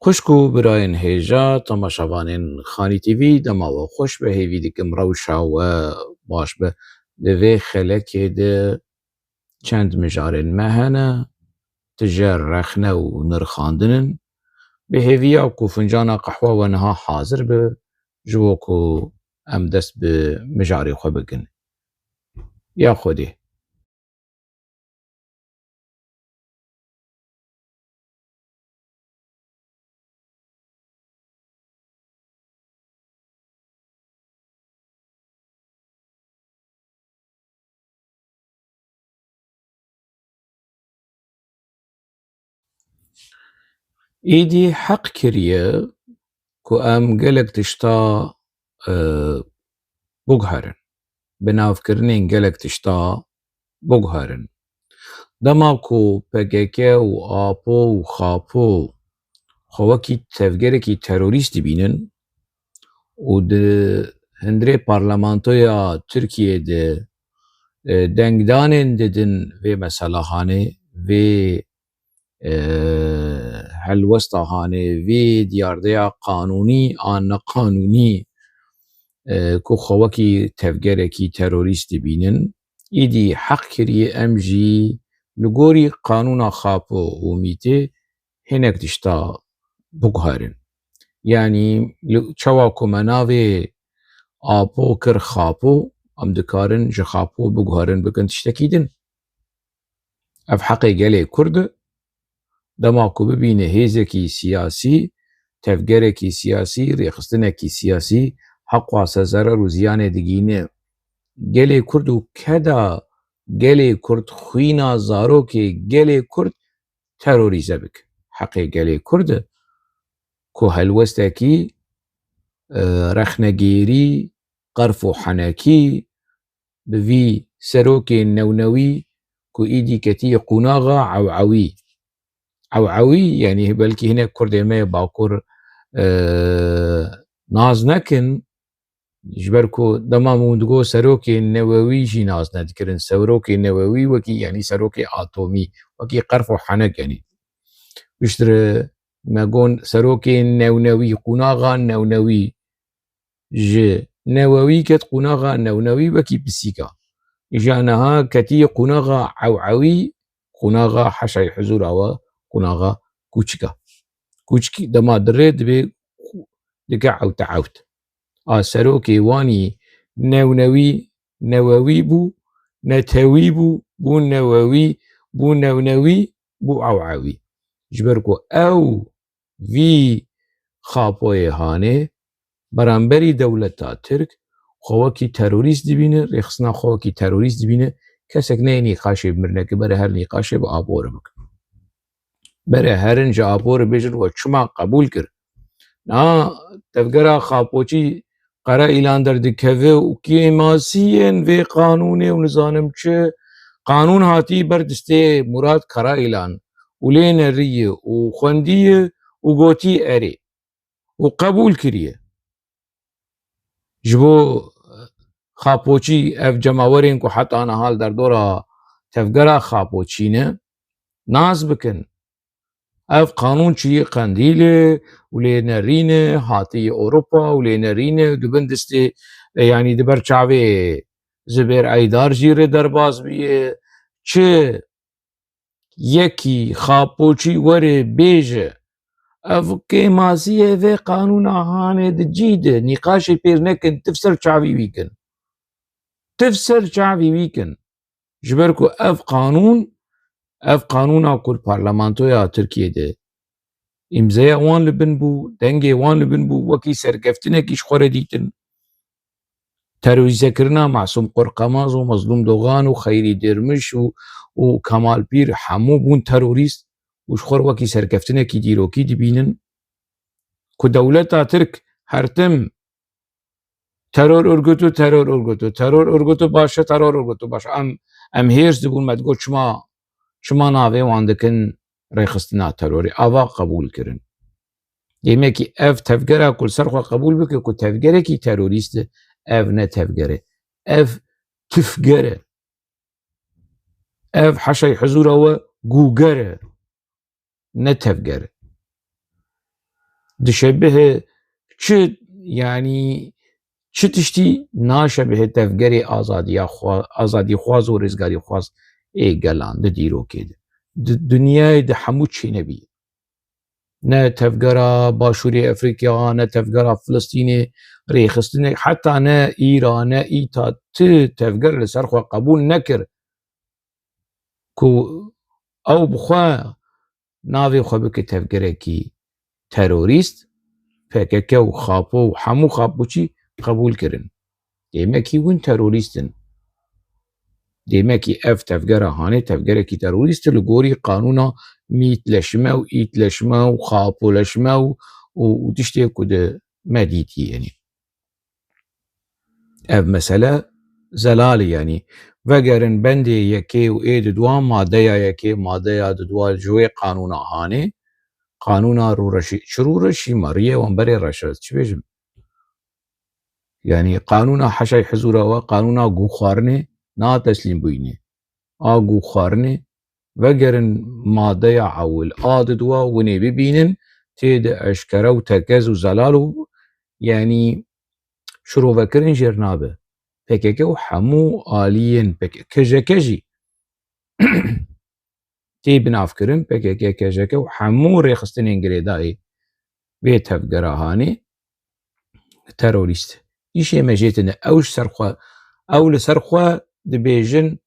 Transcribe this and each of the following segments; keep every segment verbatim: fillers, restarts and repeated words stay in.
Xwişk û birayên hêja, temaşevanên Xanî T V, dema we xweş be, hêvî dikim rewşa we baş be. Di vê xelekê de çend mijarên me hene, tije rexne û nirxandin in. Bi hêviya ku fincana qehwa we niha hazir be, ji bo ku em dest bi mijarê xwe bikin. Ya Xwedê. Îdî heq kiriye ku em gelek tişta, e, biguherin. Binavkirinên gelek tişta biguherin. Dema ku P K K û Apo û Xapo xwe wekî tevgerekî terorîst dibînin û di hundirê parlamentoya Tirkiyê de, e, dengdanên didin vê meselahanê, vê, e, helwesta hanê, vê diyardeya qanûnî an neqanûnî, e, ku xwe wekî tevgerekî terorîst dibînin, îdî heq kiriye em jî li gorî qanûna Xapo û Mîtê hinek tişta biguherin. Yanî li, çawa ku me navê Apo kir Xapo, em dikarin ji Xapo biguherin bikin tiştekî din. Ev heqê gelê Kurd e. Dema ku bibîne hêzekî siyasî, tevgerekî siyasî, rêxistinekî siyasî, heqwase zerar û ziyanê digîne gelê Kurd û keda gelê Kurd, xwîna zarokê gelê Kurd terorîze bike. Heqê gelê Kurd e ku helwestekî, e, rexnegêrî, qerf û henekî bi vî serokê newnewî ku îdî ketiye qûnaxa ewewî. Ewewî, yanî belkî hinek Kurdê me yê Bakur, e, nas nekin, ji ber ku dema min digot serokê newewî jî nas nedikirin. Serokê newewî wekî, yanî serokê atomî, wekî qerf û henek, yanî. Piştre me got serokê newnewî, qûnaxa newnewî, ji newewî ket qûnaxa newnewî wekî pisîka. Îja niha ketiye qûnaxa ewewî, qûnaxa heşayî hizûra we, qûnaxa kûçika. Kûçikî dema dirê dibê dike ewte ewt. A serokê wanî newnewî, newewî bû, netewî bû, bû newewî, bû newnewî, bû ewewî. Ji ber ku ew vî Xapoyê hanê beramberî dewleta Tirk xwe wekî terorîst dibîne, rêxistina xwe wekî terorîst dibîne, kesek neyê nîqaşê bi mirinekê, bere her nîqaşê bi Apo re bikin. Bere herin ji Apo re bêjin we çima qebûl kir. Na tevgera Xapoçî qere îlan derdikeve û kêmasiyên vê qanûnê û nizanim çi, qanûn hatî ber distê Murat Karaîlan û lê neriye û xwendiye û gotî erê û qebûl kiriye. Ji bo Xapoçî ev cemawerên ku heta niha li derdora tevgera Xapoçî ne, nas bikin. Ev qanûn çûyî Qendîlê û lê nerîne, hatî Ewropa û lê nerîne, di bin distê, e, yanî di ber çavê Zubêr Eydar jî rê derbas bûye. Çi yekî Xapoçî were bêje, ev kêmasiyê vê qanûna hanê di cî de, nîqaşê pêr nekin, tiv ser çavî wî kin. Tiv ser çavî wî kin. Ji ber ku ev qanûn, ev qanûna ku li parlamentoya Tirkiyê de îmzeya wan li bin bû, dengê wan li bin bû, wekî serkeftinekî ji xwe re dîtin. Terorîzekirina Masûm Qorqemaz û Mezlûm Dogan û Xeyrî Dêrmiş û, û Kemal Pîr hemû bûn terorîst û ji xwe re wekî serkeftinekî dîrokî dibînin ku dewleta Tirk her tim terör örgütü, terör örgütü, terör örgütü baş e, terör örgütü baş e. Em, em hêrs dibûn, me digot çima, çima navê wan dikin rêxistina terorê. Ava qebûl kirin. Demekî ev tevgera ku li ser xwe qebûl bike ku tevgerekî terorîst e, ev ne tevger e. Ev tifger e. Ev heşayî hizûra we gûger e. Ne tevger e. Dişebihe çi, yanî çi tiştî naşebihe tevgerê azadiya xwe, azadîxwaz û rêzgarîxwaz ê gelan di dîrokê de. Di dinyayê de hemû çênebî. Ne tevgera Başûrê Efrîka, ne tevgera Filistînê rêxistinê, heta ne Îran, ne îta ti tevger li ser xwe qebûl nekir ku ew bi xwe navê xwe bike tevgerekî terorîst, P K K û Xapo û hemû Xapoçî qebûl kirin. Demekî hûn terorîst in. Demekî ev tevgera hanê tevgerekî terorîst e li gorî qanûna mîtleşme û îtleşme û xapoleşme û, û, û tiştê ku di me dîtî, yanî. Ev mesele zelal e, yanî. Vegerin bendê yekê û ê di duwa, madeya yekê, madeya di duwa ji wê qanûna hanê, qanûna rûreşî, çi rûreşî, me riyê wan berê reşe, çi bêjim? Yanî qanûna heşay hizûra we, qanûna gûxwarinê, na teslîmbûyînê. A gûxwarinê, vegerin madeya ewil a di duwa, winê bibînin, tê de eşkere û tekez û zelal û, yanî, şirovekirin jêr nabe. P K K û hemû aliyên P K K, K J K jî tê binavkirin, P K K, K J K û hemû rêxistinên girêdayî vê tevgera hanê terorîst. Îşê me jê tune. Ew ji ser xwe, ew li ser xwe dibêjin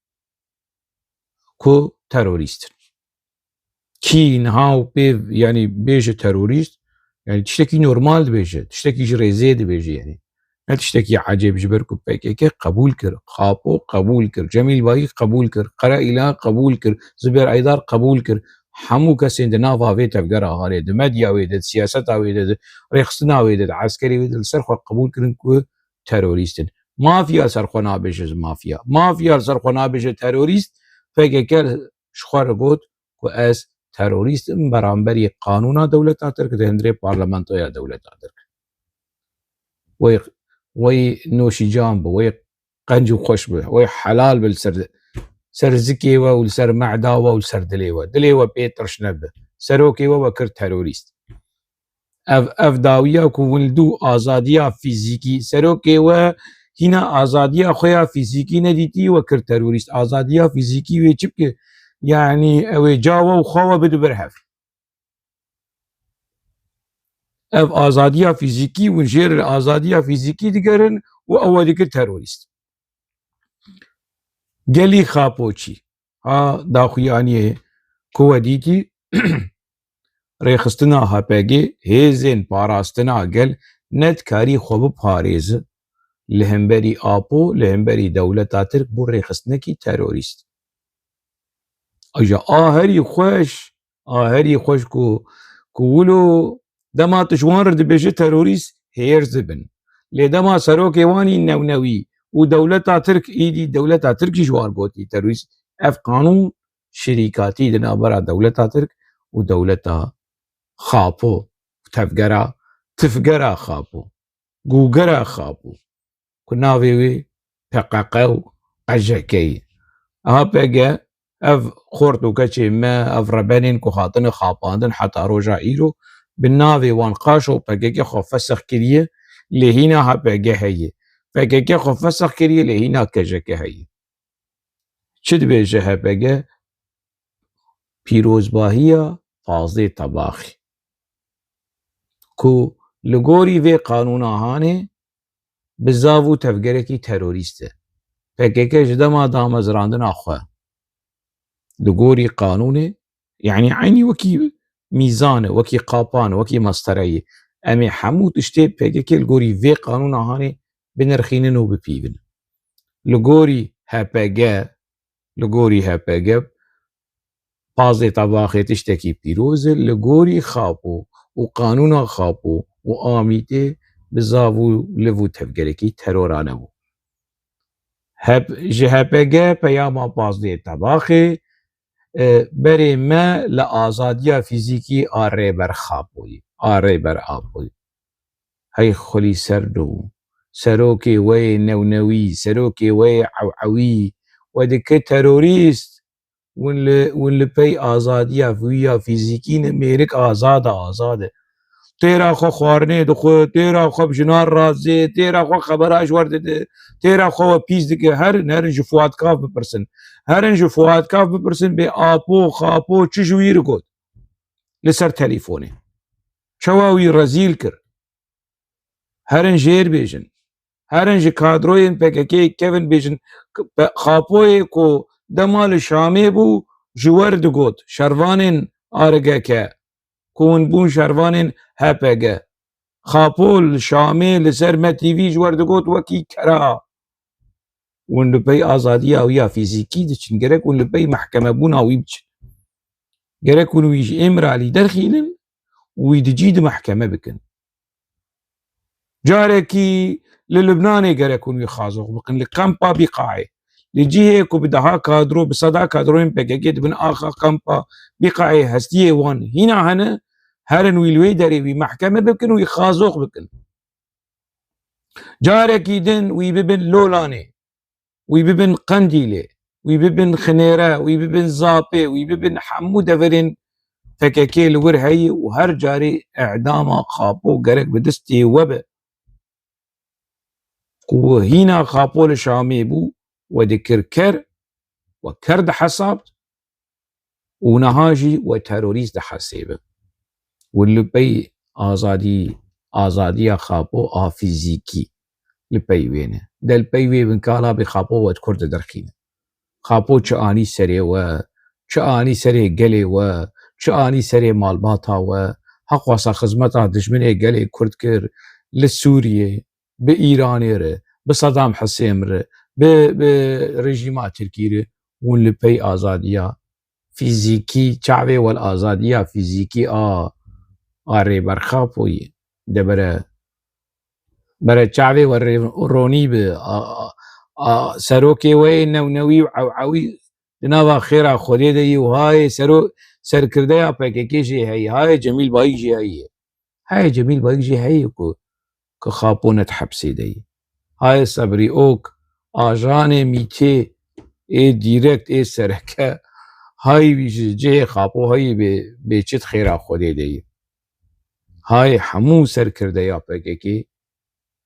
ku terorîst in. Kî niha û pê, yanî, bêje terorîst, yanî tiştekî normal dibêje, tiştekî ji rêzê dibêje, yanî. Ne tiştekî ecêb, ji ber ku P K K qebûl kir, Xapo qebûl kir, Cemîl Bayîk qebûl kir, Qere Îlhan qebûl kir, Zubêr Eydar qebûl kir. Hemû kesên di nava vê tevgera hanê, di medya wê de, di siyaseta wê de, di rêxistina wê de, di eskerê wê de li ser xwe qebûl kirin ku terorîst in. Mafya li ser xwe nabêje mafya. Mafya li ser xwe nabêje terorîst. P K K ji xwe re got ku ez terorîst im, beramberî qanûna dewleta Tirk di hundirê parlamentoya dewleta Tirk. Wey, wey noşîcan bi, wey qenc û xweş bi, wey helal bi li ser, ser zikê we û li ser mehda we û li ser dilê we. Dilê we pê tirşne bi. Serokê we we kir terorîst. Ev, ev dawiya ku hûn li dû azadiya fîzîkî, serokê we hîna azadiya xwe ya fîzîkî nedîtî, we kir terorîst. Azadiya fîzîkî wê çi bike? Yanî ew ê ca we û xwe we bide ber hev. Ev azadiya fîzîkî, hûn jê re li azadiya fîzîkî digerin û ew we dikir terorîst. Gelî Xapoçî, ha daxuyaniyê ku we dîtî, rêxistina H P G, hêzên parastina gel nedikarî xwe biparêzi li hemberî Apo, li hemberî dewleta Tirk bû rêxistinekî terorîst. Aja a herî xweş, a herî xweş ku, ku wilo dema tu ji wan re dibêje terorîst, hêrs dibin. Lê dema serokê wan î newnewî û dewleta Tirk, îdî dewleta Tirk jî ji wan gotî terorîst, ev qanûn şirîkatî di navbera dewleta Tirk û dewleta Xapo, tevgera, tifgera Xapo, gûgera Xapo, ku navê wê P Q Q û Q J K ye. H P G, ev xort û keçê me, ev rebenên ku hatine xapandin heta roja îro, bi navê wan Qaşo P K K xwe fesix kiriye, lê hîna H P G heye. P K K xwe fesix kiriye, lê hîna K J K heye. Çi dibêje H P G? Pîrozbahiya pazdeh Tebaxê. Ku li gorî vê qanûna hanê bi zav û tevgerekî terorîst e. P K K ji dema damezrandina xwe li gorî qanûnê, yanî eynî wekî mîzan e, wekî qapan e, wekî mestere ye. Em ê hemû tiştê P K K li gorî vê qanûna hanê binirxînin û bipîvin. Li gorî H P G, li gorî H P G, pazdeh Tebaxê tiştekî pîroz e, li gorî Xapo û qanûna Xapo û Amîtê bi zav û liv û tevgerekî terorane bû. Hep-, ji H P G peyama pazdeh Tebaxê, e, berê me li azadiya fîzîkî a Rêber Xapoyî, a Rêber Apoyî. Hey xwelî ser do, serokê we yê newnewî, serokê we yê ewewî, we dike terorîst, hûn li, hûn li pey azadiya wî ya fîzîkî ne, mêrik azad e, azad e. Têra xwe xwarinê dixwe, têra xwe bi jinan razê, têra xwe xebera ji wer dide, têra xwe we pîs dike. Herin, herin ji Fuat Kaf bipirsin. Herin ji Fuat Kaf bipirsin, bê Apo, Xapo çi ji wî re got li ser telîfonê. Çawa wî rezîl kir. Herin jêr bêjin. Herin ji kadroyên P K K kevin bêjin, Xapoyê ku dema li Şamê bû, ji wer digot, şervanên A R G K, ku hûn bûn şervanên H P G. Xapo li Şamê li ser Me T V ji wer digot wekî kera. Hûn li pey azadiya wî ya fîzîkî diçin, gerek hûn li pey mehkemebûna wî biçin. Gerek hûn wî ji Îmralî derxînin û wî di cî di mehkeme bikin. Carekî li Libnanê gerek hûn wî xazox bikin, li kampa Bîqayê. Li cihê ku bi deha kadro, bi seda kadroyên P K K di bin axa kampa Bîqayê hestiyê wan hîna hene, herin wî li wê derê wî mehkeme bikin û wî xazox bikin. Carekî din wî bibin Lolanê, wî bibin Qendîlê, wî bibin Xinêre, wî bibin Zapê, wî bibin hemû deverên P K K li wir heye û her carê îdama Xapo gerek bi destê we be. Ku hîna Xapo li Şamê bû, we dikir ker, we ker dihesabd û niha jî we terorîst dihesêbin. Û li pey azadî, azadiya Xapo a fîzîkî li pey wê ne. De li pey wê bin ka labê Xapo we di kur de derxîne. Xapo çi anî serê we, çi anî serê gelê we, çi anî serê malbata we, heqwasa xizmeta dijminê gelê Kurd kir li Sûriyê, bi Îranê re, bi Saddam Husên re, bi, bi rejîma Tirkî re, hûn li pey azadiya fîzîkî, çavê wel azadiya fîzîkî a, a Rêber Xapoyê. De bere, bere çavê we rê-, ronî bi, a, a, a serokê we yê newnewî û ewewî di nava xêra Xwedê de yî û hayê sero-, serkirdeya P K K jê heyî, hayê Cemîl Bayik jê heyî. Hayê Cemîl Bayik jê heyî ku, ku Xapo ne di hepsê de yî. Hayê Sebrî Ok, ajanê mîtê ê dîrekt ê sereke, hayî wî ji cihê Xapo heyî bê, bê çi di xêra Xwedê de yî. Hayê hemû serkirdeya P K K,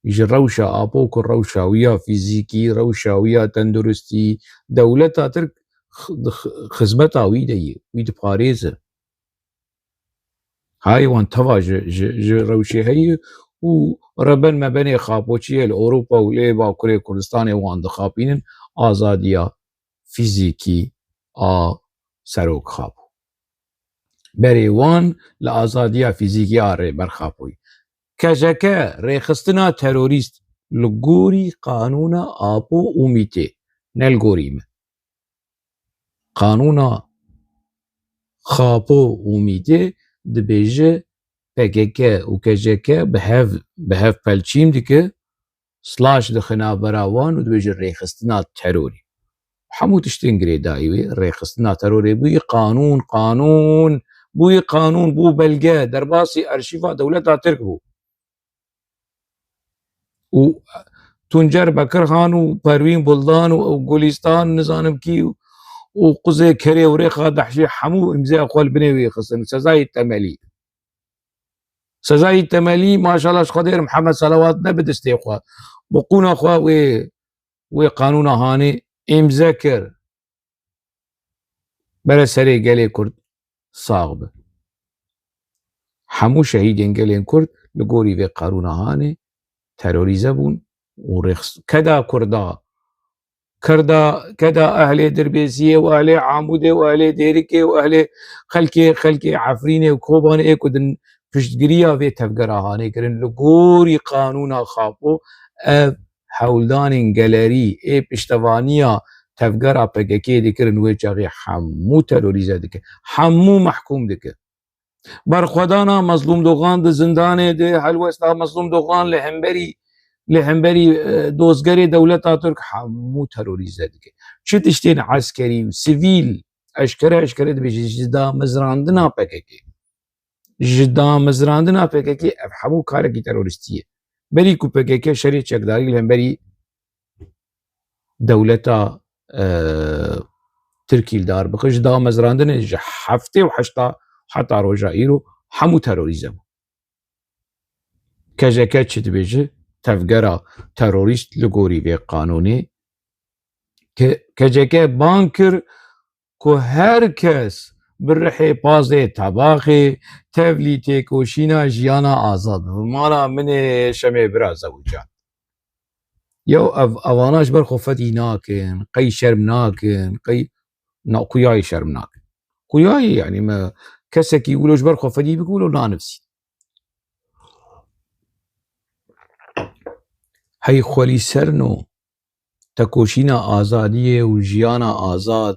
ji rewşa Apo ku rewşa wî ya fîzîkî, rewşa wî ya tenduristî, dewleta Tirk x-, x-, xizmeta wî de ye, wî diparêze. Hayê wan teva ji, ji, ji rewşê heye û reben mebenê Xapoçiyê li Ewropa û lê Bakurê Kurdistanê wan dixapînin azadiya fîzîkî a Serok Xapo. Berê wan li azadiya fîzîkî a Rêber Xapoyî. K J K rêxistina terorîst li gorî qanûna Apo û Mîtê, ne li gorî me. Qanûna Xapo û Mîtê dibêje P K K û K J K bi hev, bi hev pelçîn dike, slash dixe navbera wan û dibêje rêxistina terorê. Hemû tiştên girêdayî wê, rêxistina terorê bûyî qanûn, qanûn, bûyî qanûn, bû belge, derbasî arşîva dewleta Tirk bû. Û Tuncer Bekirhan û Perwîn Buldan û, û Gulîstan nizanim kî û, û Quzê Kerê û Rêxa Dehşê hemû îmzaya xwe li binê wê xistin. Sezayê temelî. Sezayê temelî, maşallah, ji Xwedê re Mihemed Selawat ne bi destê xwe. Bi qûna xwe wê, wê qanûna hanê îmze kir. Bere serê gelê Kurd sax be. Hemû şehîdên gelên Kurd li gorî vê qanûna hanê terorîze bûn û rêxist. Keda Kurda, Kirda, keda ehlê Dirbêsiyê û ehlê Amûdê û ehlê Dêrikê û ehlê xelkê, xelkê Efrînê û Kobanê ê ku din piştgiriya vê tevgera hanê kirin, li gorî qanûna Xapo ev hewldanên gelerî ê piştevaniya tevgera P K K dikirin, wê çaxê hemû terorîze dike, hemû mehkûm dike. Berxwedana Mezlûm Dogan di zindanê de, helwesta Mezlûm Dogan li hemberî, li hemberî, e, dozgerê dewleta Tirk hemû terorîze dike. Çi tiştên eskerî û sivîl eşkere eşkere dibêje ji damezrandina P K K. Ji damezrandina P K K ev hemû karekî terorîstî ye. Berî ku P K K şerê çekdarî li hemberî dewleta, e, Tirkî li dar bixe, ji damezrandinê ji heftê û heşta heta roja îro hemû terorîze bû. K C K çi dibêje? Tevgera terorîst li gorî vê qanûnê. K-, K C K bang kir ku her kes bi rihê pazdeh Tebaxê tevlî têkoşîna jiyana azad bibe. Mala min ê Şemê bira zewicand. Yew ev, evana ji ber xwe fedî nakin, qey şerm nakin, qey na, xuyayî şerm nakin. Xuyayî, yanî me kesekî wilo ji ber xwe fedî bike, wilo nanivîsî. Hey xwelî serno, tekoşîna azadiyê û jiyana azad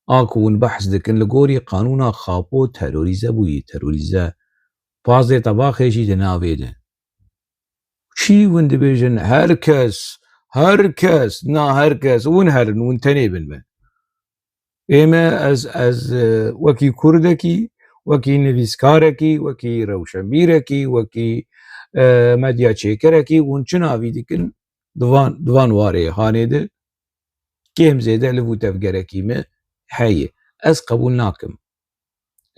a ku hûn behs dikin, li gorî qanûna Xapo terorîze bûyî, terorîze. Pazdeh Tebaxê jî di navê de. Çi hûn dibêjin? Her kes, her kes, na her kes, hûn herin, hûn tenê bin me. Ê me, ez, ez, e, wekî Kurdekî, wekî nivîskarekî, wekî rewşenbîrekî, wekî, e, medya çêkerekî, hûn çi navî dikin? Di van, di van warê hanê de kêm zêde liv û tevgerekî me heye. Ez qebûl nakim.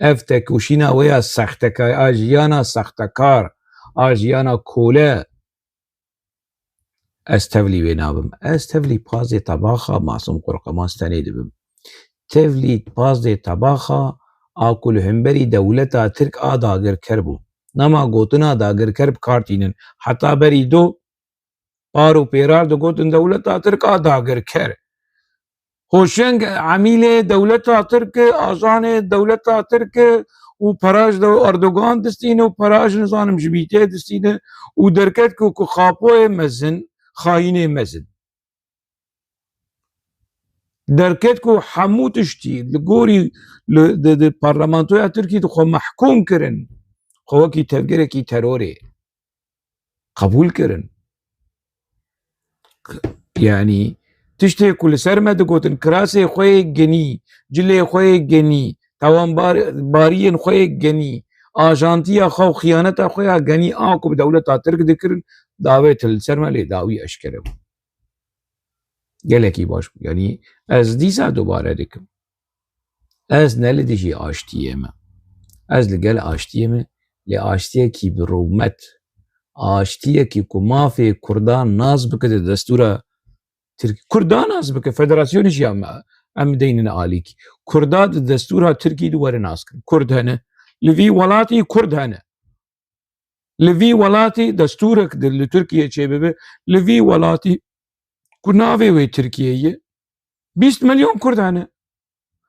Ev tekoşîna we ya sextekar, a jiyana sextekar, a jiyana kole, ez tevlî wê nabim. Ez tevlî pazdeh Tebaxa Masûm Qurqeman stenê dibim. Tevlî pazdeh Tebaxa a ku li hemberî dewleta Tirk a dagirker bû. Nema gotina dagirker bi kar tînin. Heta berî do par û pêrar digotin dewleta Tirk a dagirker. Hoşeng emîlê dewleta Tirk, ajanê dewleta Tirk û para ji de Erdogan distîne û para ji nizanim ji bîtê distîne û derket ku, ku Xapoyê mezin, xayînê mezin. Derket ku hemû tiştî li gorî li, di, di parlamentoya Tirkî di xwe mehkûm kirin, xwe wekî tevgerekî terorê qebûl kirin. Yanî tiştê ku li ser me digotin, kirasê xwe yê genî, cilê xwe yê genî, tawanbar-, bariyên xwe yê genî, ajantiya xwe û xiyaneta xwe ya genî a ku bi dewleta Tirk dikirin, dawêt li ser me lê dawî eşkere bû. Gelekî baş bû. Yanî ez dîsa dubare dikim. Ez ne li dijî aştiyê me. Ez li gel aştiyê me, lê aştiyekî bi rûmet. Aştiyekî ku mafê Kurdan nas bike di destûra Tirk-, Kurda nas bike, federasyonê jî em, em deynin alîkî. Kurda di destûra Tirkî de were nas kirin. Kurd hene. Li vî welatî Kurd hene. Li vî welatî destûrek di, li Tirkiye çêbibe, li vî welatî ku navê wê Tirkiye ye, bîst milyon Kurd hene,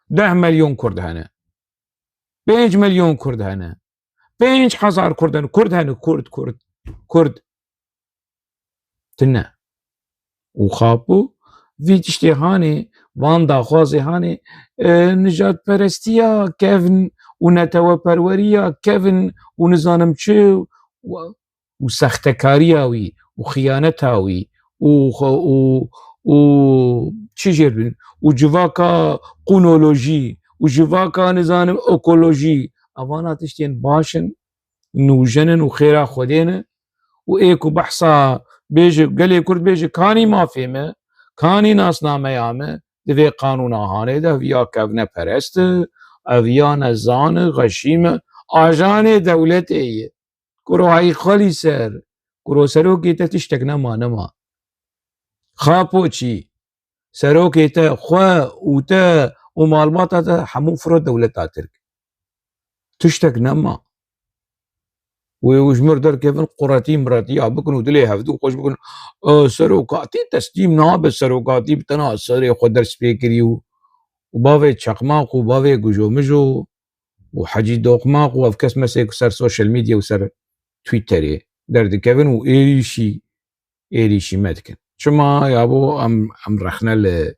deh milyon Kurd hene, pênc milyon Kurd hene, pênc hezar Kurd hene, Kurd hene, Kurd, Kurd, Kurd. Tine. Û Xapo vî tiştê hanê, van daxwazê hanê, e, nijadperestiya kevn û neteweperweriya kevn û nizanim çi û, û sextekariya wî û xiyaneta wî û xwe-, û, û çi jêr bin û civaka qûnolojî û civaka nizanim ekolojî, evana tiştên baş in, nûjen in û xêra Xwedê ne. Û ê ku behsa bêje, gelê Kurd bêje, kanî mafê me, kanî nasnameya me, di vê qanûna hanê de ev ya kevneperest e, ev ya nezan e, xeşîm e, ajanê dewletê ye. Kuro hey xwelî ser, kuro serokê te tiştek nema, nema. Xapo çî? Serokê te, xwe û te û malbata te hemû firo dewleta Tirk. Tiştek nema. Wê û ji mir derkevin, quretî miretiya bikin û dilê hevdû xweş bikin. E, serokatî teslîm nabe, serokatî bi tena serê xwe ders pê kirî û, û bavê çeqmaq û bavê gujomijo û Hecî Doqmaq û ev kes mesê ku ser social media û ser Twitterê derdikevin û êrîşî êrîşî me dikin. Çima ya bo em, em rexne li,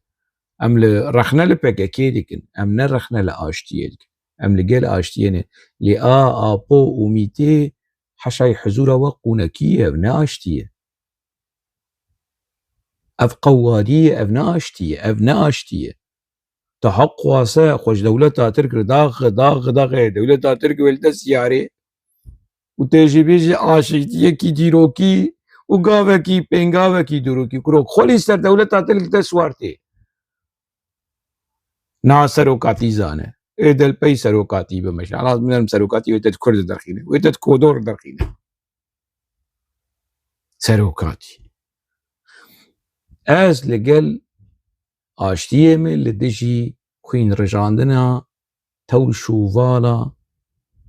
em li rexne li P K K dikin. Em ne rexne li aştiyê dikin. Em li gel aştiyê ne. Lê a, Apo û Mîtê heşayî hizûra we qûnekî ye, ev ne aştî ye. Ev qewarî ye, ev ne aştî ye, ev ne aştî ye. Tu heq xwase xwe ji dewleta Tirk re daxe, daxe, daxe, dewleta Tirk wê li dest yarê û tê jî bêjî aşîtiyekî dîrokî û gavekî, pêngavekî dîrokî. Kuro xwelî ser dewleta Tirk dest war tê. Na serokatî zane. Ê del pey serokatî bimeşe. Ana min serokatî wê te di Kurd derxîne. Wê te di Kodor derxîne. terokatî. Ez li gel aştiyê me, li dijî xwîn rijandina tewş û vala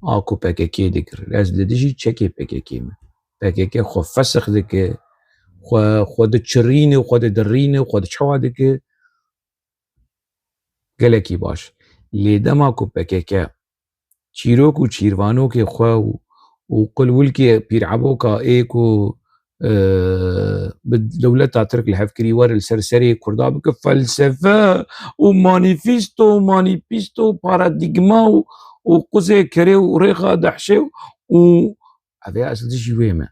a ku P K K dikir. Ez li dijî çekê P K K me. P K K xwe fesix dike, xwe, xwe diçirîne, xwe didirîne, xwe diçawa dike. Gelekî baş. Lê dema ku P K K çîrok û çîrvanokê xwe û, û qulwilkê pîreboka ê ku, e, bi dewleta Tirk li hev kirî, were li ser serê Kurda bike felsefe û manîfîsto, manîfîsto, paradîgma û, û quzê kerê û rêxa dehşê û ev ê ez li dijî wê me.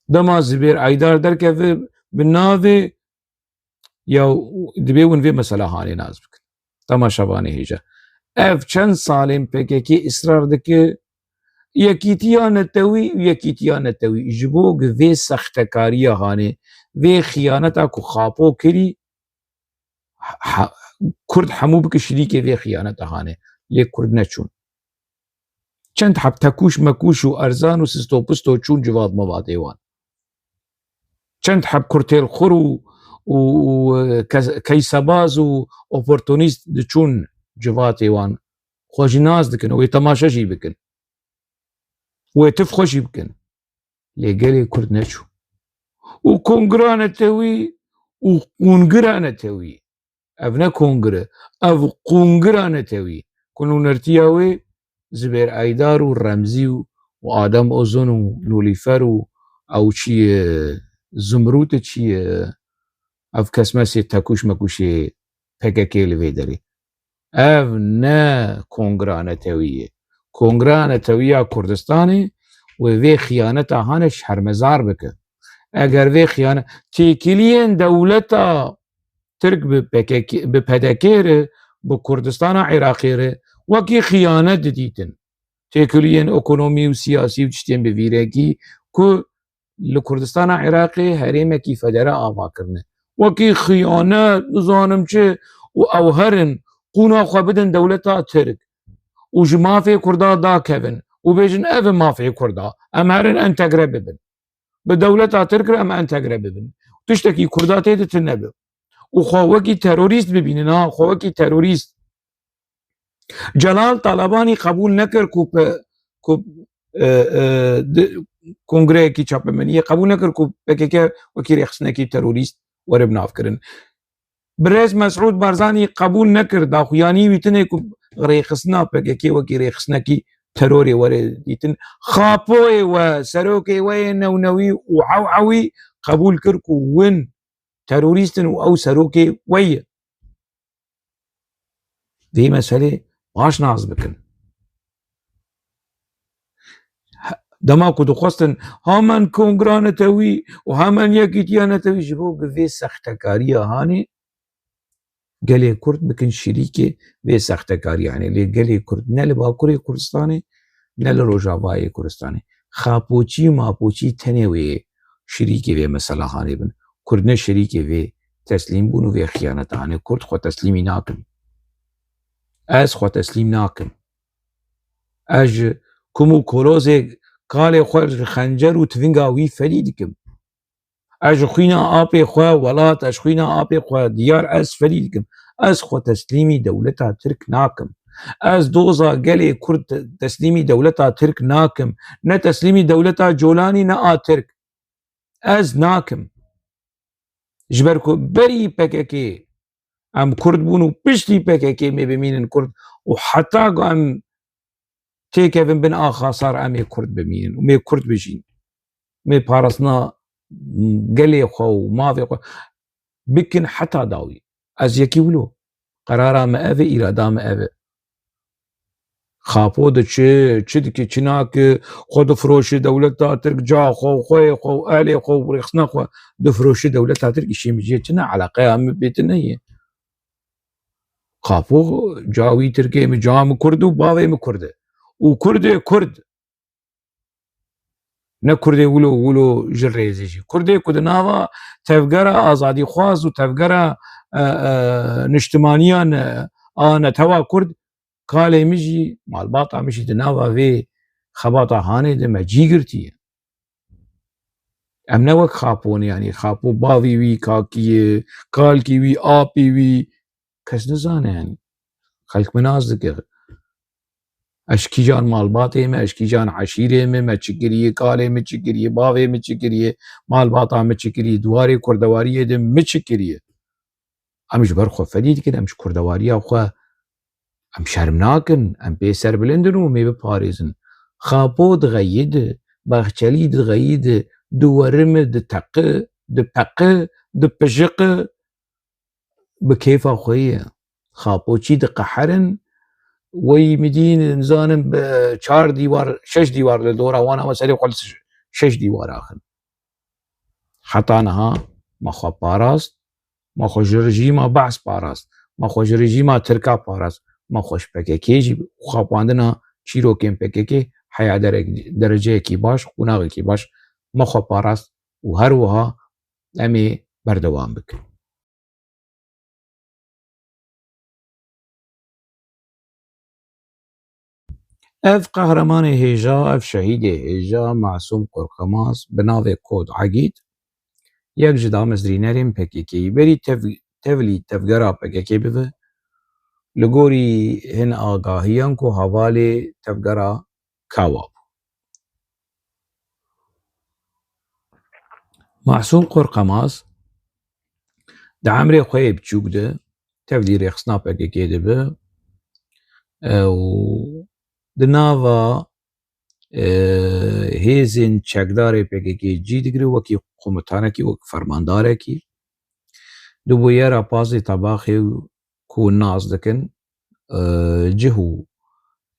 Dema Zibêr Aydar derkeve bi navê ya dibê hûn vê mesela hanê nas bikin. Temaşevanê hêja. Ev çend salên P K K israr dike, yekîtiya netewî û yekîtiya netewî ji bo gi vê sextekariya hanê, vê xiyaneta ku Xapo kirî, ha-, Kurd hemû bike şirîkê vê xiyaneta hanê. Lê Kurd neçûn. Çend heb tekûş mekûş û erzan û sistopisto çûn civat mivatê wan. Çend heb kurtêlxur û, û, û, kes-, keysebaz û oportunîst diçûn civatê wan. Xwe jî nas dikin, wê temaşe jî bikin. Wê tif xwe jî bikin. Lê gelê Kurd neçû. Û kongira netewî û qûngira netewî. Ev ne kongir e. Ev qûngira netewî. Ku nûnertiya wê Zibêr Aydar û Remzî û, û Adem Ozon û Nûlîfer û ew çi ye, Zumrût çi ye, ev kesmesê tekûş mekûşê P K K li vê derê. Ev ne kongira netewî ye. Kongira netewî ya Kurdistanê wê vê xiyaneta hane şermezar bike. Eger vê xiyane-, têkiliyên dewleta Tirk bi P K K, bi P D K re, bi Kurdistana Iraqê re wekî xiyanet didîtin. Têkiliyên ekonomî û siyasî û tiştên bi vî rengî ku li Kurdistana Iraqê herêmekî federe ava kirine. Wekî xiyanet, nizanim çi, û ew herin qûna xwe bidin dewleta Tirk û ji mafê Kurda dakevin û bêjin, ev e mafê Kurda, em herin entegre bibin. Bi dewleta Tirk re em entegre bibin. Tiştekî Kurda tê de tune be. Û xwe wekî terorîst bibînin, ha, xwe wekî terorîst. Celal Talebanî qebûl nekir ku pe-, ku, e, e, di, kongreyekî çapemeniyê qebûl nekir ku P K K wekî rêxistinekî terorîst were binavkirin. Birêz Mesûd Barzanî qebûl nekir, daxuyanî wî tune ku rêxistina P K K wekî rêxistinekî terorê were dîtin. Xapoyê we, serokê we yê newnewî û ewewî qebûl kir ku win terorîst in û ew serokê we ye. Vê meselê baş nas bikin. He-, dema ku dixwestin hemen kongira netewî û hemen yekîtiya netewî ji bo bi vê sextekariya hanê gelê Kurd bikin şirîkê vê sextekariya hanê. Lê gelê Kurd ne li Bakurê Kurdistanê, ne li Rojavayê Kurdistanê. Xapoçî û mapoçî tenê wê ye şirîkê vê mesela hanê bin. Kurd ne şirîkê vê teslîmbûn û vê xiyaneta hanê. Kurd xwe teslîmî nakin. Ez xwe teslîm nakim. Ez ji kum û kolozê kalê xwe ji xencer û tivinga wî felî dikim. Ez ji xwîna apê xwe welat, ez ji xwîna apê xwe diyar ez felî dikim. Ez xwe teslîmî dewleta Tirk nakim. Ez doza gelê Kurd te-, teslîmî dewleta Tirk nakim. Ne teslîmî dewleta Colanî ne a Tirk. Ez nakim. Ji ber ku berî P K K em Kurd bûn û piştî P K K em ê bimînin Kurd û heta ku em têkevin bin a Xasar em ê Kurd bimînin û em ê Kurd bijîn. Em ê parastina gelê xwe û mafê xwe bikin heta dawî. Ez yekî wilo. Qerara me ev e, îrada me ev e. Xapo diçe, çi dike, çi nake, xwe difiroşe dewleta Tirk, ca xwe û xweyê xwe û elê xwe û rêxistina xwe difiroşe dewleta Tirk, îşê min jê çi ne, eleqeya min pê ti neyê. Xapo ca wî Tirkê min, ca min Kurd û bavê min Kurd e. Û Kurd e Kurd. Ne Kurdê wilo wilo ji rêzê jî. Kurdê ku di nava tevgera azadîxwaz û tevgera, e, e, niştimaniyan, e, a netewa Kurd, kalê min jî, malbata min jî di nava vê xebata hanê de me cî girtiye. Em ne wek Xapo ne, yanî Xapo bavê wî, kakî ye, kalkî wî, apê wî, kes nizane yanî. Xelk min nas dike. Ez kîjan malbatê me, ez kîjan eşîrê me, me çi kiriye, kalê min çi kiriye, bavê min çi kiriye, malbata min çi kiriye, di warê kurdewariyê de min çi kiriye. Em ji ber xwe fedî dikin, em ji kurdewariya xwe, em şerm nakin, em pê serbilind in û em ê biparêzin. Xapo dixeyidi, Baxçelî dixeyidi, diwerimi, diteqi, dipeqi, dipijiqi, bi kêfa xwe ye. Xapoçî diqeherin, wey midîn, nizanim, bi çar dîwar, şeş dîwar li dora wan, ama serê xwe li şeş dîwar axin. Heta niha me xwe parast, me xwe ji rejîma Behs parast, me xwe ji rejîma Tirka parast, me xwe ji P K K jî xapandina çîrokên P K K heya derek-, dereceyekî baş, qonaxekî baş me xwe parast û her wiha em ê berdewam bikin. Ev qehremanê hêja, ev şehîdê hêja, Masûm Qorqemaz, bi navê Kod Egîd, yek ji damezrînerên P K K'yî, berî tev-, tevlî tevgera P K K bibe, li gorî hin agahiyan ku hevalê tevgera Kawa bû. Masûm Qorqemaz di emrê xwe yê biçûk de tevlî rêxistina P K K dibe, e, û di nava, e, hêzên çekdarê P K K cî digire, wekî komutanekî, wek fermandarekî. Di bûyera Pazê Tebaxê û ku nas dikin, e, cih û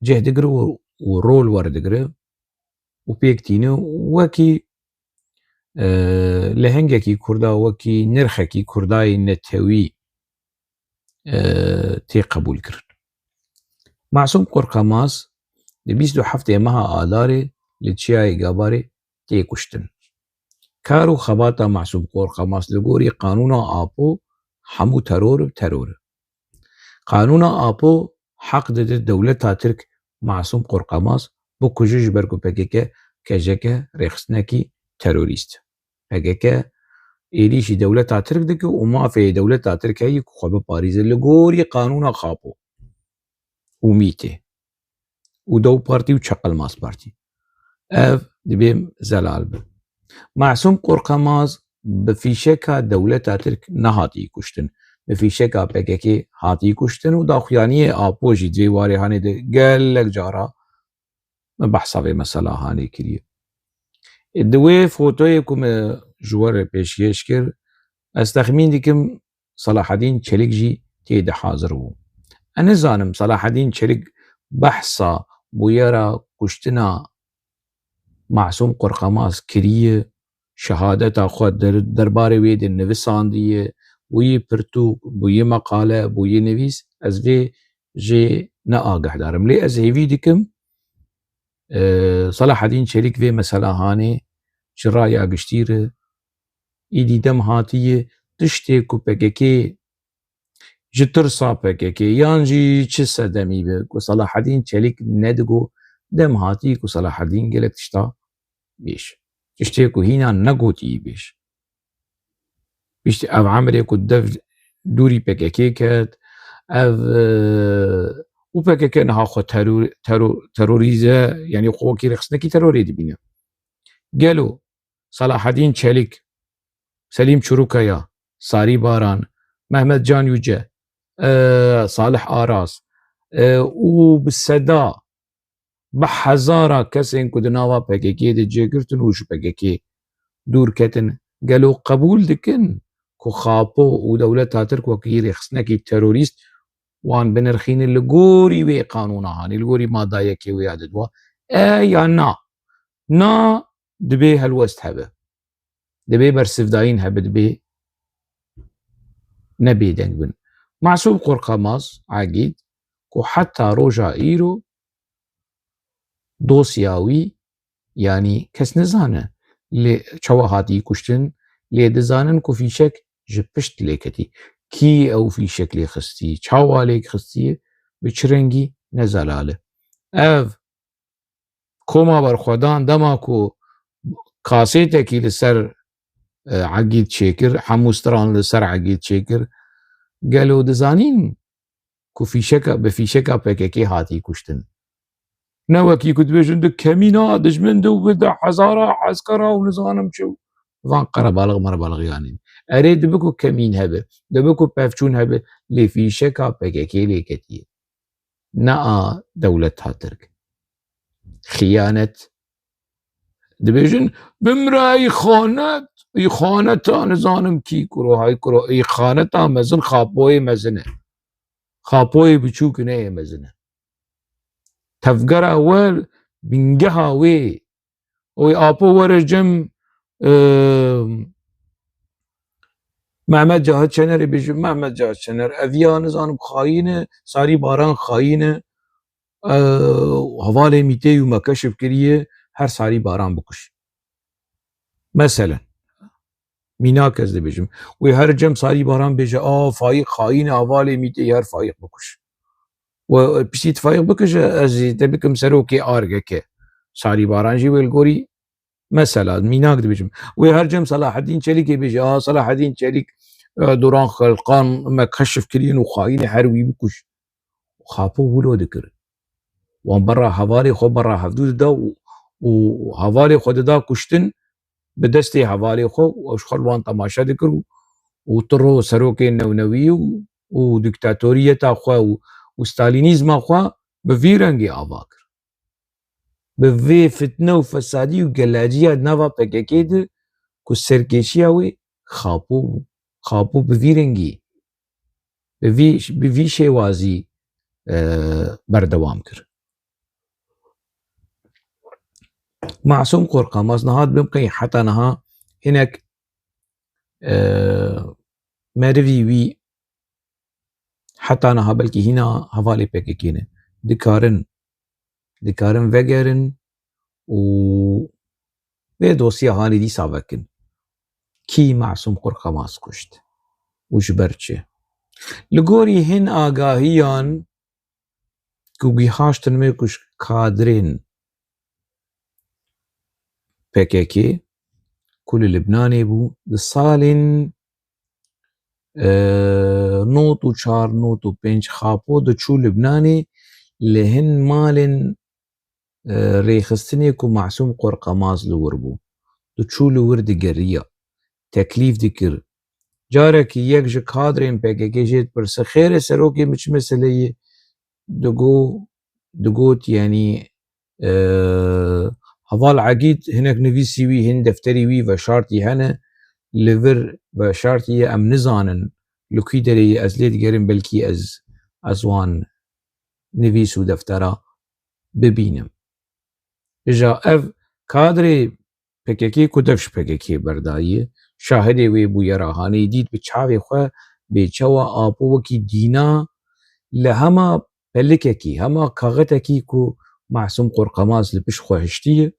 cih digire û, û rol werdigire û pêk tîne û wekî, e, lehengekî Kurda, wekî nirxekî Kurdayê netewî, e, tê qebûlkirin. Masûm Qorqemaz di bîst û heftê meha Adarê li Çiyayê Gabarê tê kuştin. Kar û xebata Masûm Qorqemaz li gorî qanûna Apo hemû teror, teror e. Qanûna Apo heq dide dewleta Tirk Masûm Qorqemaz bikuje, ji ber ku P K K kejeke rêxistinekî terorîst e. P K K êrîşî dewleta Tirk dike û mafê dewleta Tirk heye ku xwe biparêze li gorî qanûna Xapo û mîtê û Dew Partî û Çeqelmaz Partî. Ev dibê zelal be. Masûm Qorqemaz bi fîşeka dewleta Tirk nehatî kuştin. Bi fîşeka P K K hatî kuştin û daxuyaniyê Apo jî di vê warê hanê de gelek cara me behsa vê mesela hanê kiriye. Di wê fotoyê ku me ji we re pêşkêş kir, ez texmîn dikim Selahedîn Çelîk jî tê de hazir bû. Ez nizanim Selahedîn Çelîk behsa bûyera kuştina Masûm Qorqemaz kiriye, şehadeta xwe der-, derbarê wê de nivisandiye, bûyî pirtûk, bûyî meqale, bûyî nivîs, ez vê jê ne agehdar im. Lê ez hêvî dikim, e, Selahedîn Çelîk vê mesela hanê ji raya giştî re îdî dem hatiye, tiştê ku P K K ji tirsa P K K yan jî çi sedemî be, ku Selahedîn Çelîk nedigo, dem hatî ku Selahedîn gelek tişta bêj. Tiştê ku hîna negotî bêj. Piştî ev emrê ku dev dûrî P K K ket, ev, e, û P K K niha xwe teror-, teror-, terorîze, yanî xwe wekî rêxistinekî terorê dibîne. Gelo Selahedîn Çelîk, Selîm Çurukaya, Sarî Baran, Mehmet Can Yüce, e, Salih Aras, e, û bi seda, bi hezara kesên ku di nava P K K de cêgirtin û ji P K K dûr ketin, gelo qebûl dikin ku Xapo û dewleta Tirk wekî rêxistinekî terorîst wan binirxînin li gorî wê qanûna hanê, li gorî mada yekê wê ya di dua, e ya na? Na, dibê helwest hebe. Dibê bersivdayîn hebe, dibê ne bêdeng bin. Masûm Qorqemaz Egîd ku heta roja îro dosya wî, yanî kes nizane lê çawa hatî kuştin, lê dizanin ku fîşek ji pişt lê ketî. Kî ew fîşek lê xistî, çawa lê xistiye, bi çi rengî, ne zelal e. Ev koma berxwedan dema ku kasêtekî li ser, e, Egîd çêkir, hemû stran li ser Egîd çêkir. Gelo dizanîn ku fîşeka, bi fîşeka P K K hatî kuştin? Ne wekî ku dibêjin di kemîna dijmin de û bi deh hezara eskera û nizanim çi û van qerebalix merebalix yanîn. Erê dibe ku kemîn hebe, dibe ku pevçûn hebe, lê fîşeka P K K lê ketiye. Ne a dewleta Tirk. Xiyanet. Dibêjin, bimre îxanet, îxaneta nizanim kî kuro, hay kuro, îxaneta mezin Xapoyê mezin e. Xapoyê biçûk neyê mezin e. Tevgera we, bingeha wê, wê Apo were cem, e, Mehmet Cahit Şenerê bêjim, Mehmet Cahit Şener, ev ya nizanim xayîn e, Sarî Baran xayîn e, e, hevalê Mîtê û me keşif kiriye, her Sarî Baran bikuş. Meselen, mînak ez dibêjim. Wê her cem Sarî Baran bêje, a, Faîq xayîn e, hevalê Mîtê her Faîq bikuş. We piştî Faîq bikije, ez jî te bikim serokê A R G K. Sarî Baran jî wê li gorî mesela, mînak dibêjim. Wê her cem Selaheddîn Çelîkê bêje, a, Selaheddîn Çelîk, e, Duran Xelqan me keşif kiriye û xayîn e, her wî bikuş. Xapo wilo dikir. Wan berra hevalê xwe berra hevdû dida û, û hevalê xwe dida kuştin, bi destê hevalê xwe û ew ji xwe li wan temaşe dikir û, û tiro serokên newnewî û, û dîktatoriyeta xwe û, û stalînîzma xwe bi vî rengî ava kir. Bi vê fitne û fesadî û gelaciya nava P K K de ku serkêşiya wê Xapo bû. Xapo bi vî rengî, bi vî, bi vî şêwazî, e, berdewam kir. Masûm Qorqamaz niha dibim qey heta niha hinek, e, merivî wî heta niha belkî hîna hevalê P K K ne. Dikarin, dikarin vegerin û vê dosya hanê dîsa vekin. Kî Masûm Qorqamaz kuşt û ji ber çi? Li gorî hin agahiyan ku gihaştin me ku ji kadrên P K K ku li Libnanê bû, di salên, e, nod û çar nod û pênc Xapo diçû Libnanê, li hin malên, e, rêxistinê ku Masûm Qorqemaz li wir bû, diçû li wir digeriya, teklîf dikir. Carekî yek ji kadrên P K K jê dipirse, xêr e serokê, min çi meseleyê? Digo-, digot, yanî, e, heval Egîd hinek nivîsî wî, hin defterî wî veşartî hene, li vir veşartî ye, em nizanin li kî derê ye, ez lê digerim, belkî ez, ez wan nivîs û deftera bibînim. Îja ev kadrê P K K ku dev ji P K K berdaye, şahidê wê bûye, ra hanê dît bi çavê xwe bê çawa Apo wekî dîna li hema pelikekî, hema kaxetekî ku Masûm Qorqemaz li pişt xwe hiştiye,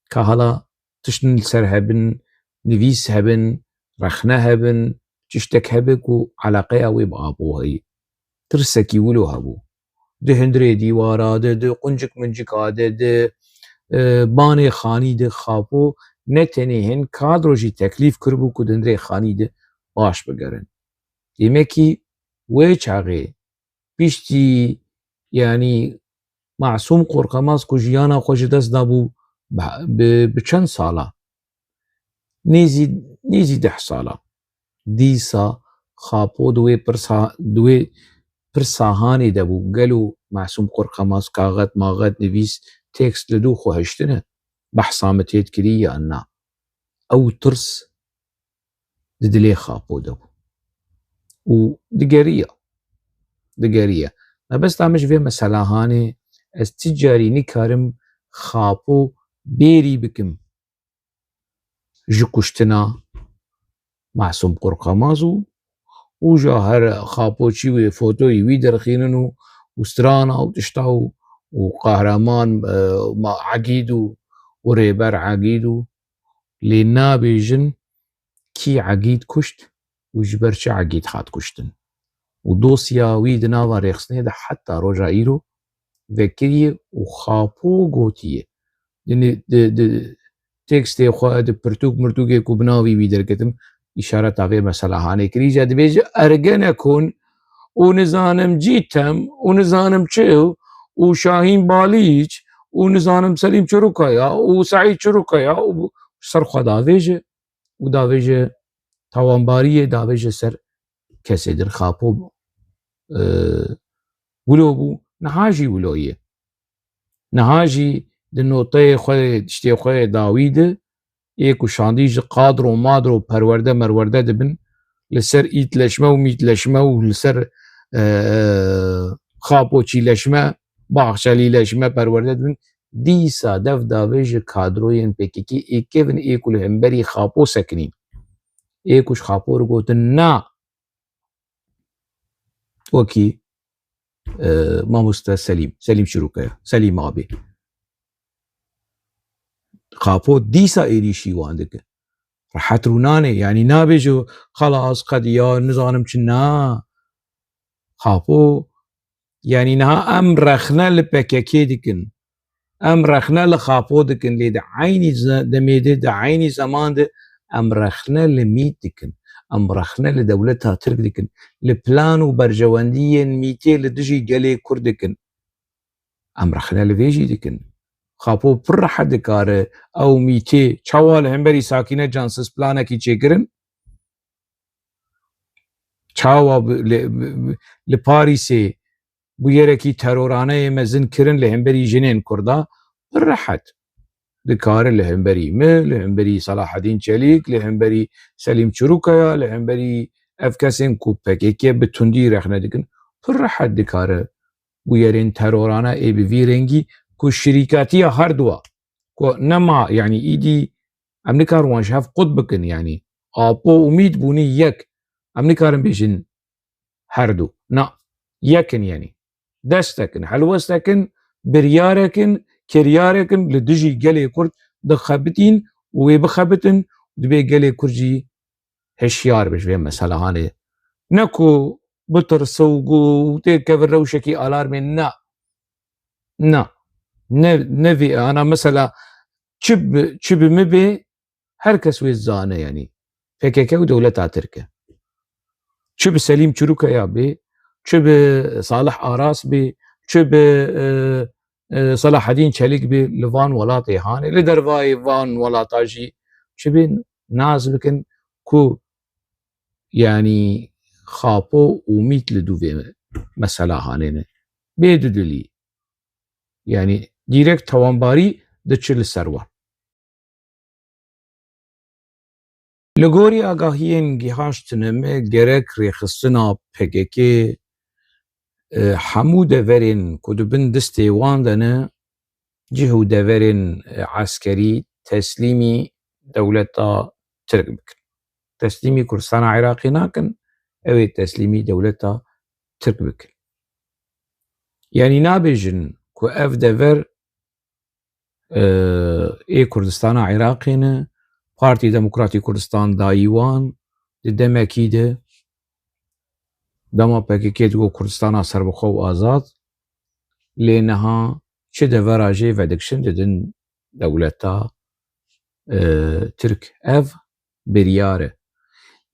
ka hala tiştin li ser hebin, nivîs hebin, rexne hebin, tiştek hebe ku eleqeya wê bi Apo heye. Tirsekî wilo hebû. Di hundirê dîwara de, di quncik mincika de, di, e, banê xanî de Xapo ne tenê hin kadro jî teklîf kiribû ku di hundirê xanî de baş bigerin. Demekî wê çaxê piştî, yanî Masûm Qorqemaz ku jiyana xwe ji dest dabû, bi, bi, bi çend sala? Nêzî, nêzî deh sala. Dîsa Xapo di wê pirsa, di wê pirsa hanê de bû. Gelo Masûm Qorqemaz kaxet, maxet, nivîs, tekst li dû xwe hiştine? Behsa min tê dikirî yan na? Ew tirs di dilê Xapo de bû. Û digeriya. Digeriya. Mebesta min ji vê mesela hanê, ez ti carî nikarim Xapo bêrî bikim ji kuştina Masûm Qorqemaz û, û ja her Xapo çî wê fotoyî wî derxînin û, û strana û tişta û, û qehreman, e, ma Egîd û, û rêber Egîd û, lê nabêjin kî Egîd kuşt û ji ber çi Egîd hat kuştin. Û dosya wî di nava rêxistinê de heta roja îro vekiriye û Xapo gotiye. Di, di, di, tekstê xwe, di pirtûk mirtûkê ku bi navî wî derketim, îşareta vê mesela hanê kirî. Îca dibêje Ergenekon û nizanim Cîtem û nizanim çi û Şahîn Balîç û nizanim Selîm Çirûkaya û Seîd Çirûkaya û ser xwe davêje û davêje tawanbariyê davêje ser kesê din. Xapo, e, wilo bû, niha jî wilo ye. Niha jî di noteyê xwe, tiştê xwe dawî de, ê ku şandî ji qadro madro perwerde merwerde dibin, li ser îtleşme û mîtleşme û li ser, e, xapoçîleşme, baxçelîleşme perwerde dibin, dîsa dev davêje kadroyên P K K ê kevin ê ku li hemberî Xapo sekinîn. Ê ku ji Xapo re gotin na, wekî, e, mamoste Selîm, Selîm Çirûkaya, Selîm abî. Xapo dîsa êrîşî wan dike. Rehet rûnanê, yanî nabêje xelas qediya, nizanim çi, na. Xapo, yanî niha em rexne li P K K dikin. Em rexne li Xapo dikin, lê di eynî ze-, demê de, di eynî zeman de em rexne li mît dikin. Em rexne li dewleta Tirk dikin. Li plan û berjewendiyên mîtê li dijî gelê Kurd dikin. Em rexne li vê jî dikin. Xapo pir rehet dikare ew mîtê çawa li hemberî Sakîne Cansiz planekî çêkirin, çawa bi, li, bi, bi, li Parîsê bûyerekî teroraneyê mezin kirin li hemberî jinên Kurda, pir rehet dikare li hemberî min, li hemberî Selahedîn Çelîk, li hemberî Selîm Çirûkaya, li hemberî ev kesên ku P K K bi tundî rexne dikin, pir rehet dikare bûyerên terorane ê bi vî rengî ku şirîkatiya her dua, ku nema, yanî îdî em nikarin wan ji hev qut bikin, yanî Apo û mît bûnî yek. Em nikarin bêjin her du. Na, yek in, yanî dest tekin, helwest tekin, biryarek in, kiryarek in, li dijî gelê Kurd dixebitîn û wê bixebitin û dibê gelê Kurd jî hişyar be ji vê meselehanê. Ne ku bitirse û gu-, têkeve rewşekî alarmê, na. Na. Ne, ne vê ana mesela çi bi, çi bi min bê, her kes wê zane, yanî P K K û dewleta Tirk e. Çi bi Selîm Çirûkaya bê, çi bi Salih Aras bê, çi bi, e, e, Selahedîn Çelîk bê, li van welatê hanê, li dervayê van welata jî çi bê, nas bikin ku, yanî, Xapo û mît li dû vê mesela hanê ne. Bê dudilî. Yanî, dîrekt tawanbarî diçe li ser wan. Li gorî agahiyên gihaştine me, gerek rêxistina P K K, e, hemû deverên ku di bin distê wan de ne, cih û deverên, e, eskerî teslîmî dewleta Tirk bikin. Teslîmî Kurdistana Iraqê nakin, ew ê teslîmî dewleta Tirk bikin. Yanî nabêjin ku ev dever, e, ê Kurdistana Iraqê ne, Partî Demokratî Kurdistan dayî wan, di demekî de dema P K K digot Kurdistana serbixwe û azad, lê niha çi devera jê vedikişin didin dewleta, e, Tirk. Ev biryar e.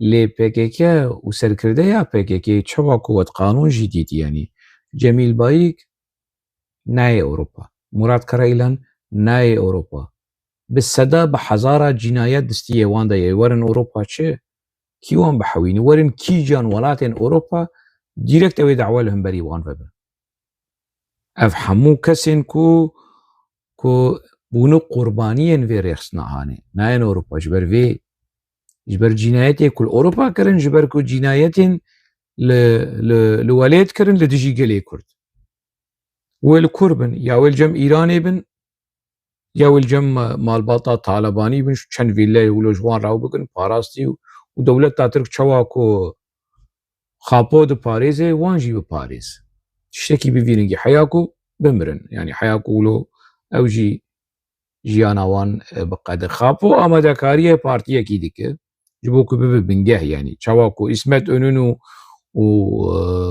Lê P K K û serkirdeya P K K çawa ku wet qanûn jî dît, yanî Cemîl Bayik nayê Ewropa. Murat Karayilan nayê Ewropa. Bi seda, bi hezara cînayet di stiyê wan de ye. Werin Ewropa çi? Kî wan bihewîne? Werin kîjan welatên Ewropa dîrekt ew ê dawa li hemberî wan vebe? Ev hemû kesên ku, ku bûne qurbaniyên vê rêxistina hanê, nayên Ewropa ji ber vê, ji ber cînayetê ku li Ewropa kirin, ji ber ku cînayetên li, li, li welêt kirin li dijî gelê Kurd. Wê li kur bin, ya wê li cem Îranê bin, ya wê li cem ma-, malbata Talebanî bin, çend vîlleyê wilo ji wan rew bikin, parastî û, û dewleta Tirk çawa ku Xapo diparêze, wan jî biparêz. Tiştekî bi vî rengî heya ku bimirin. Yanî heya ku wilo ew jî jiyana wan, e, biqede. Xapo amadekariyê partiyekî dike. Ji bo ku bibe bingeh, yanî çawa ku Îsmet Önün û, û,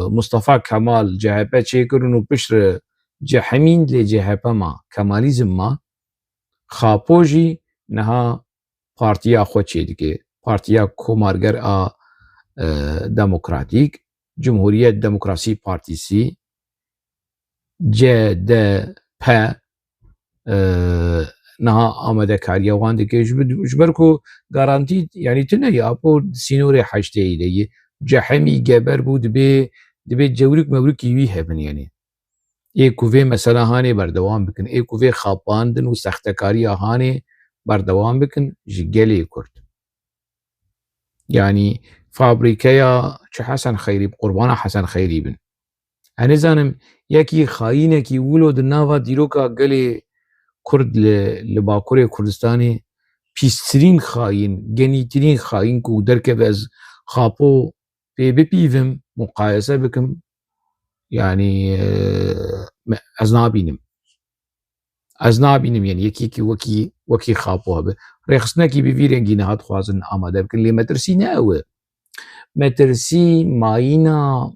e, Mustafa Kemal C H P çêkirin û piştre cehemîn lê C H P ma, Kemalizm ma, Xapo jî niha partiya xwe çêdike. Partiya Komarger a, e, Demokratîk, Cumhuriyet Demokrasî Partîsî, C D P, e, niha amadekariya wan dike. Ji ber, ji ber ku garantî, yanî tune ye, apo sînorê heşteyî de ye. Cehemî geber bû, dibê, dibê cewrik mewrikî wî hebin, yanî. Ê ku vê mesela hanê berdewam bikin, ê ku vê xapandin û sextekariya hanê berdewam bikin ji gelê Kurd. Yanî fabrîkeya çi Hesen Xeyrî, qurbana Hesen Xeyrî bin. Ez nizanim, yekî xayînekî wilo di nava dîroka gelê Kurd li, li Bakurê Kurdistanê pîstirîn xayîn, genîtirîn xayîn ku derkeve ez xapo pê bipîvim, muqayese bikim, yanî, e, me-, ez nabînim. Ez nabînim, yanî yekî, yekî wekî, wekî xapo hebe. Rêxistinekî bi vî rengî niha dixwazin amade bikin, lê metirsî ne ew e. Metirsî mayîna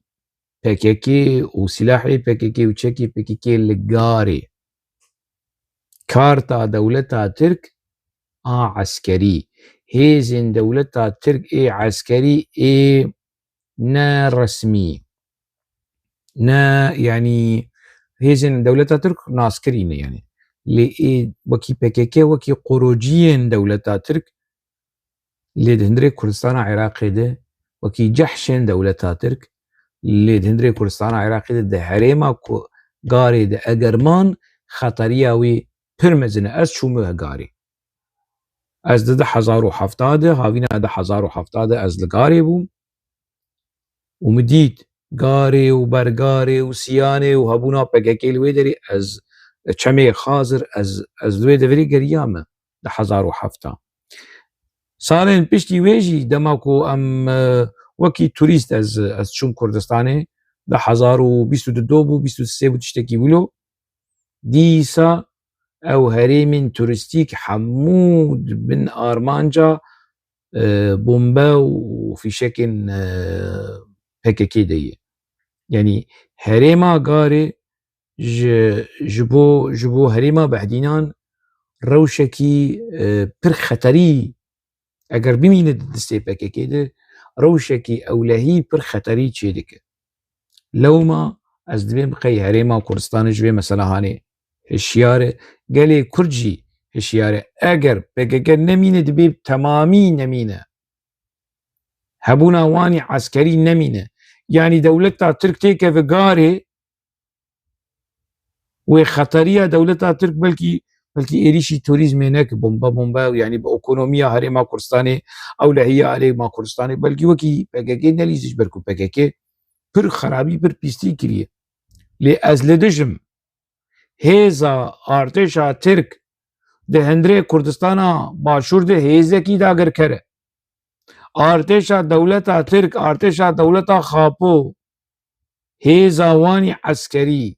P K K û silahê P K K û çekê P K K li garê. Karta dewleta Tirk a eskerî. Hêzên dewleta Tirk ê eskerî ê ne resmî. Ne, yanî hêzên dewleta Tirk naskirî ne yanî. Lê ê wekî P K K, wekî qorociyên dewleta Tirk lê di hundirê Kurdistana Iraqê de, wekî cehşên dewleta Tirk lê di hundirê Kurdistana Iraqê de, di herêma ku garê de eger man, xeteriya wî pir mezin e. Ez çûme garê. Ez di du hezar û heft de, havîna du hezar û heft de ez li garê bûm û min dît garê û bergarê û siyanê û hebûna P K K li wê derê, ez çemê xazir, ez, ez li wê deverê geriyame du hezar û heft. Salên piştî wê jî dema ku em, e, wekî turîst ez, ez çûm Kurdistanê, du hezar û bîst û du bû, bîst û sê bû, tiştekî wilo. Dîsa ew herêmên turîstîk hemû di bin armanca, e, bombe û fîşekên, e, P K K de ye. Yanî herêma garê ji, ji bo, ji bo herêma Behdînan rewşekî, e, pir xeterî, eger bimîne di destê P K K de, rewşekî ewlehî pir xeterî çêdike. Lewma ez dibêm qey herêma Kurdistanê ji vê mesela hanê hişyar e, gelê Kurd jî hişyar e. Eger P K K nemîne, dibê temamî nemîne. Hebûna wanî eskerî nemîne. Yanî dewleta Tirk têkeve garê, wê xeteriya dewleta Tirk belkî, belkî êrîşî turîzmê neke, bombe bombe, yanî bi ekonomiya herêma Kurdistanê, ewlehiya herêma Kurdistanê, belkî wekî P K K nelîze ji ber ku P K K pir xerabî, pir pîstî kiriye. Lê ez li dijim hêza artêşa Tirk di hundirê Kurdistana Başûr de hêzekî dagirker e. Artêşa dewleta Tirk, artêşa dewleta Xapo, hêza wanî eskerî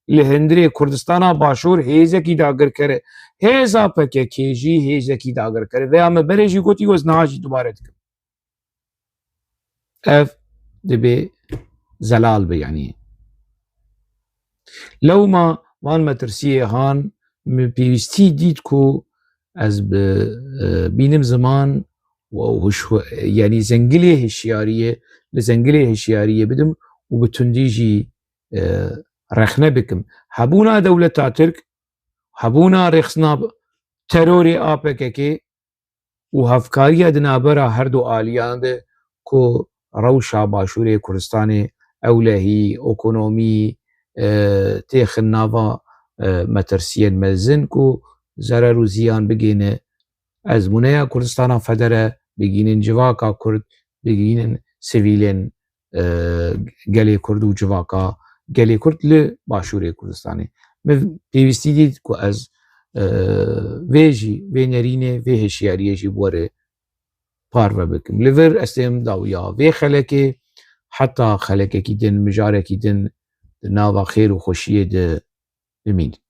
li hundirê Kurdistana Başûr hêzekî dagirker e. Hêza P K K jî hêzekî dagirker e. Vêya me berê jî gotî, ez niha jî dubare dikim. Ev dibê zelal be, yanî. Lewma van metirsiyê han, min pêwîstî dît ku ez bi, e, bînim ziman û hişw-, yanî zengilê hişyariyê, li zengilê hişyariyê bidim û bi tundî jî, e, rexne bikim. Hebûna dewleta Tirk, hebûna rêxistina terorê A P K K û hevkariya di navbera her du aliyan de ku rewşa Başûrê Kurdistanê, ewlehî, ekonomî, e, têxin nava, e, metirsiyên mezin ku zerer û ziyan bigihîne ezmûneya Kurdistana Federe, bigihînin civaka Kurd, bigihînin sivîlên, e, gelê Kurd û civaka gelê Kurd li Başûrê Kurdistanê. Min pêwîstî dît ku ez, e, vê jî, vê nerînê, vê hişyariyê jî bi we re parve bikim. Li vir ez têm dawiya vê xelekê, heta xelekekî din, mijarekî din di nava xêr û xweşiyê de bimînin.